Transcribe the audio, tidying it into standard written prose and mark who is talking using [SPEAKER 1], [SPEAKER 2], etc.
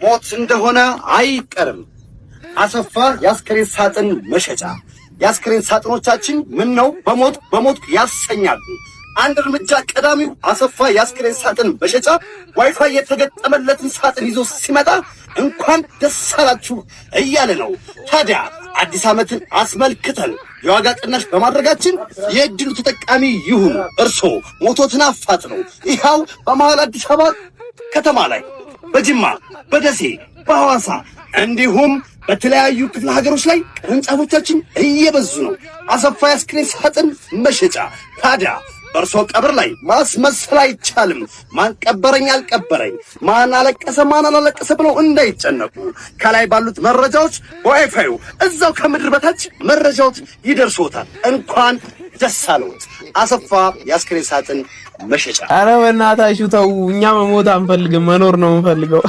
[SPEAKER 1] ሞት እንደሆነ አይቀርም። አሰፋ የአስክሬን ሳጥን መሸጫ። የአስክሬን ሳጥኖቻችን ምን ነው በሞት በሞት ያሰኛሉ። አንድ እርምጃ ቀዳሚው አሰፋ የአስክሬን ሳጥን መሸጫ ዋይፋይ የተገጠመለትን ሳጥን ይዞ ሲመጣ እንኳን ደስ አላችሁ እያለ ነው። ታዲያ አዲስ ዓመትን አስመልክተን የዋጋ ቅናሽ በማድረጋችን የእድሉ ተጠቃሚ ይሁኑ። እርስዎ ሞቶትን አፋጥነው ይኸው በመሃል አዲስ አበባ ከተማ ላይ፣ በጅማ፣ በደሴ፣ በሐዋሳ እንዲሁም በተለያዩ ክፍለ ሀገሮች ላይ ቅርንጫፎቻችን እየበዙ ነው። አሰፋ የአስክሬን ሳጥን መሸጫ። ታዲያ በእርሶ ቀብር ላይ ማስመሰል አይቻልም። ማን ቀበረኝ አልቀበረኝ፣ ማን አለቀሰ ማን አላለቀሰ ብለው እንዳይጨነቁ ከላይ ባሉት መረጃዎች በዋይፋዩ እዛው ከምድር በታች መረጃዎች ይደርሶታል። እንኳን ደስ አለዎት። አሰፋ የአስክሬን ሳጥን መሸጫ።
[SPEAKER 2] አረ በእናታችሁ ተው። እኛ መሞት አንፈልግም፣ መኖር ነው የምንፈልገው።